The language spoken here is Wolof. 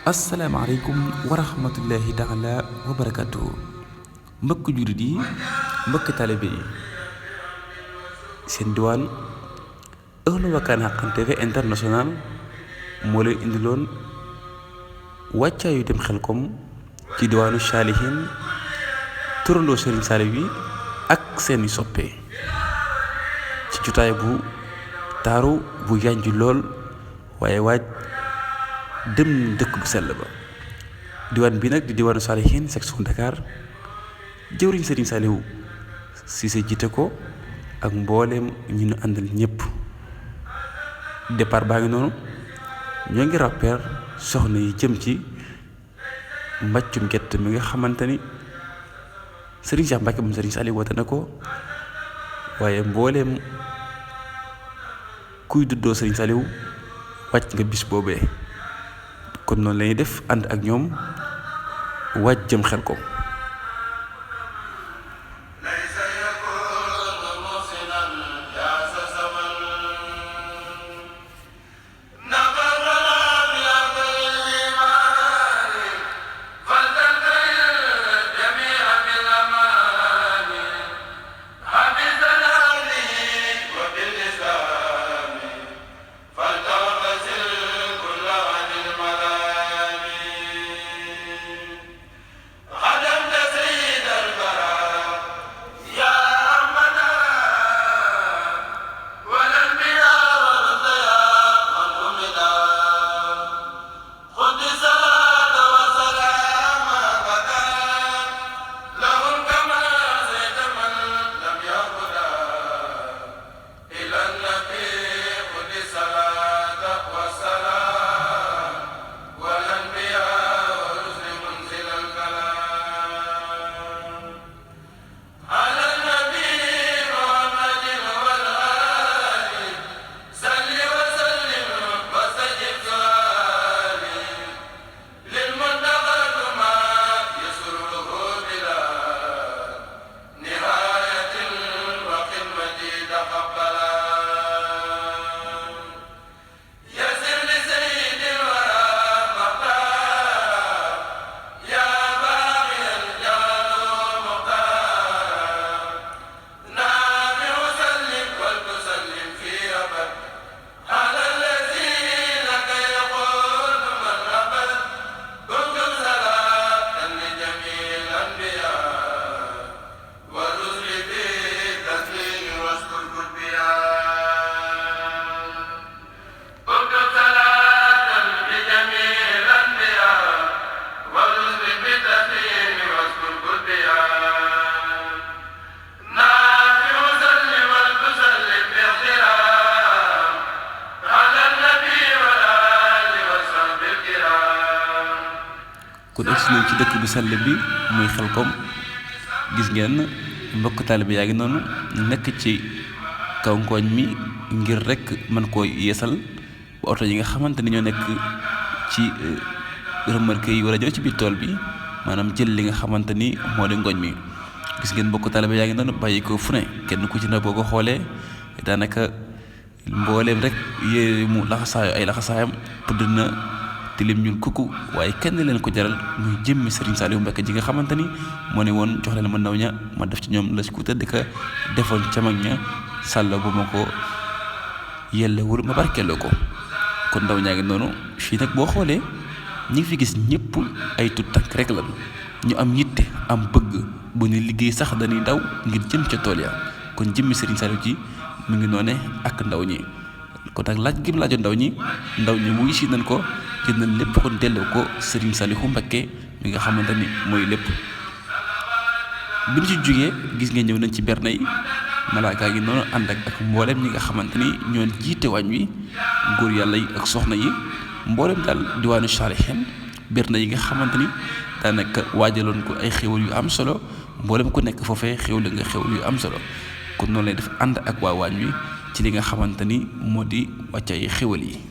asalaamaaleykum wa rahmatullahi taala wa barakatuhu mbokk jullit yi mbokk taalibe yi seen diwaan Ahlu Wakana Haqqan TV international moo leen indiloon wàccaayu dem Xelkom ci diwaanu Saalihiin turandoo Serigne Saliou yi ak seeni soppe ci jotaay bu taaru bu yànji lool waaye waaj dem dëkk bu sell ba. diwaan bi nag di diwaanu Saalihiin section Dakar jëwriñ Serigne Saliou Cissé jiite ko ak mbooleem ñu nu àndal ñépp. départ baa ngi noonu ñoo ngi rappel soxna yi jëm ci mbàccum gett mi nga xamante ni Serigne Cheikh Mbacke moom Serigne Saliou woote na ko waaye mbooleem kuy duddoo Serigne Saliou wàcc nga bis boobee. kon noonu lañuy def ànd ak ñoom waaj jëm Xelkom. kon egsi nañ ci dëkk bu sell bi muy Xelkom. gis ngeen mbokk taalibe yaa ngi noonu nekk ci kaw ngooñ mi ngir rek mën koo yeesal ba oto yi nga xamante ni ñoo nekk ci remorque yi war a ñëw ci biir tool bi maanaam jël li nga xamante ni moo di ngooñ mi. gis ngeen mbokk taalibe yaa ngi noonu bàyyi ko fu ne kenn ku ci ne boo ko xoolee daanaka mbooleem rek yére mu laxasaayu ay laxasaayam pëdd na tilim ñuul kukku waaye kenn leen ko jaral muy jëmmi Serigne Saliou Mbacke ji nga xamante ni moo ne woon jox leen ma ndaw ña ma def ci ñoom la si ku tëdd ka defoon ca mag ña sàll bu ma ko yellewul ma barkeeloo ko. kon ndaw ñaa ngi noonu fii nag boo xoolee ñi ngi fi gis ñëpp ay tut tànk rek lan ñu am yitte am bëgg bu ñu liggéey sax dañuy daw ngir jëm ca tool ya. kon jëmmi Serigne Saliou ji mu ngi noone ak ndaw ñi kon nag laaj gi mu laajoon ndaw ñi mu ngi si nañ ko jël nañ lépp kon delloo ko Serigne Saliou Mbacke mi nga xamante ni mooy lépp. bi ñu ci jógee gis ngeen ñëw nañ ci berne yi malaaka gi noonu ànd ak mboolem ñi nga xamante ni ñoo jiite waañ wi góor yàlla yi ak soxna yi mboolem daal diwaanu Saalihiin berne yi nga xamante ni daanaka waajaloon ko ay xéwal yu am solo mboolem ku nekk foofee xéwal nga xéwal yu am solo. kon noonu lay def ànd ak waa waañ wi ci li nga xamante ni moo di wàccaay xéwal yi.